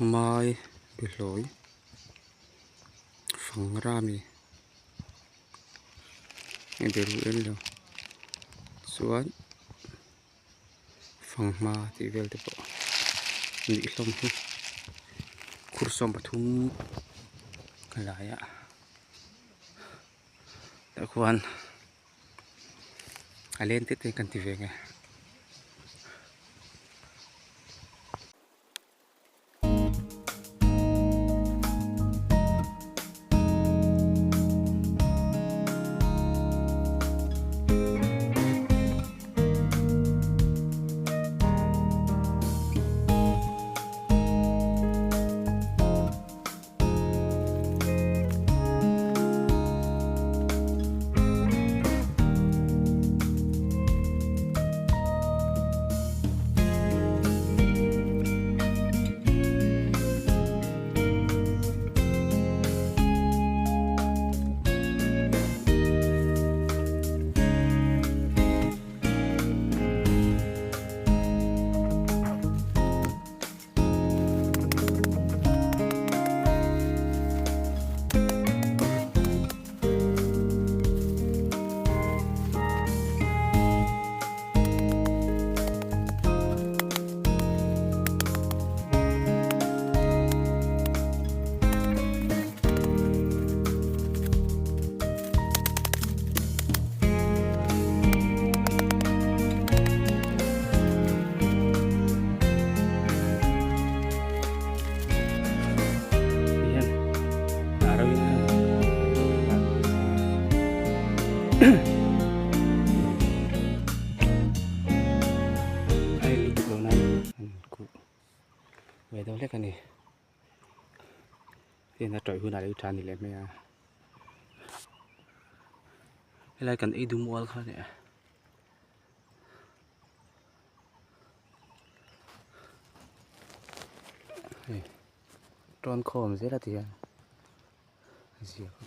Mai bihlawi fangra ami a be ruh em lo chuan fanghma tih vel te pawh nih hlawm hi khur 13 a lai a tah khuan a leng te te kan ti ve nge. Tihian a ro in a en lutuk lo nan an kuh ve deuh hlek a ni heng a tawih hunah lo tha a ni leh mai a helai kan ei dum ual kha a ni a. Hei tawn khawm zel a ti hian ziak a.